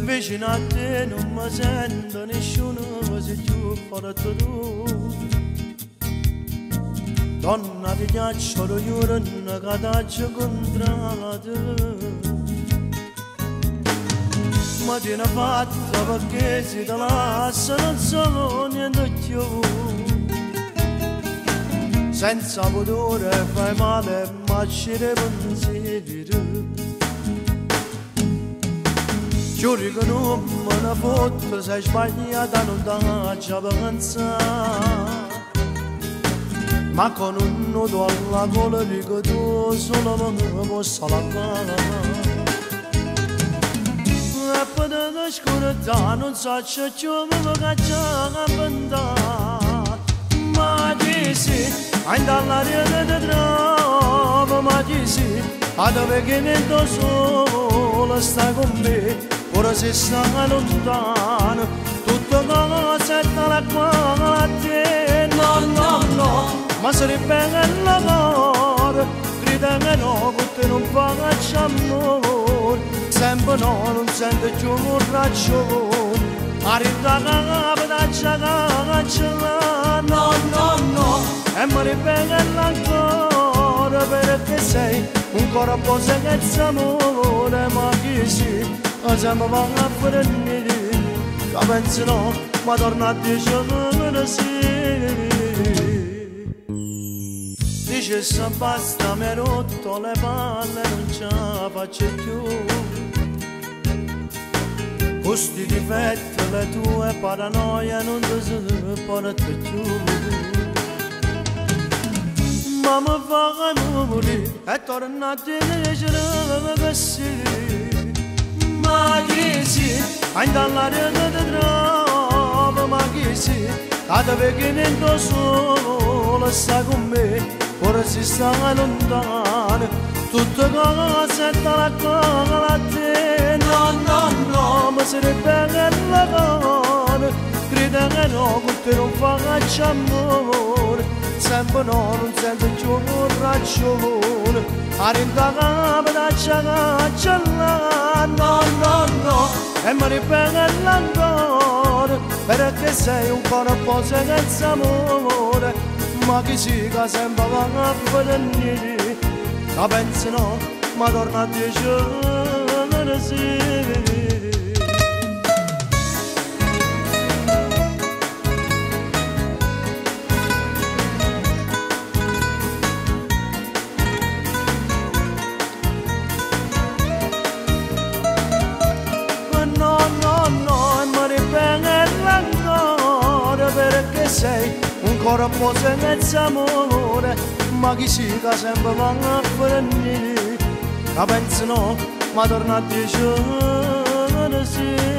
Vicino a te non mi sento nessuno se più forte tu. Donna di ghiaccio, io non che t'ho incontrato. Ma ti ne fatta perché si te lascia non so niente più. Senza pudore fai male ma ci pensieri. Giuri che non me ne fotte, sei sbagliata non t'ha pensare. Ma con un nodo alla gola dico tu solo mi posso lavare. E poi te scordare non so più mi caccia a pensare. Ma dici, andare all'aria di trovo, ma dici, a dove che niente solo sta con me. Ora si sta lontano, tutto cosa è la quale te. No, no, no, ma se ripete il cuore, grida che no, con te non faccio amore. Sempre no, non sento più un ragione, arriva la caccia, caccia, no, no, no, e mi ripete ancora perché sei un corpo senza amore, ma chi si? Sempre va a prendere, che penso no, ma torna a dire sì. Dice se basta, mi hai rotto le palle, non ce la faccio più. Questi difetti, le tue paranoie non ti sopporto più. Ma mi fai morire e torna a dire che sì. Ma chi si, andare all'aria di trovo, ma chi si, a dove che niente solo sta con me, ora si sta lontano, tutte cose dalla quale te. No, no, no, ma se ne bene la cuore, grida che no, con te non faccio amore, sempre no, non sento più un ragione, arriva la caccia, caccia, no, no, no, e mi ripeto ancora, perché sei un corpo senza amore, ma chi si che sempre va a finire, che penso no, ma torna a dire sì. Perché sei un corpo senza amore, ma chi si che sempre va a finire, che penso no, ma torna a dire sì.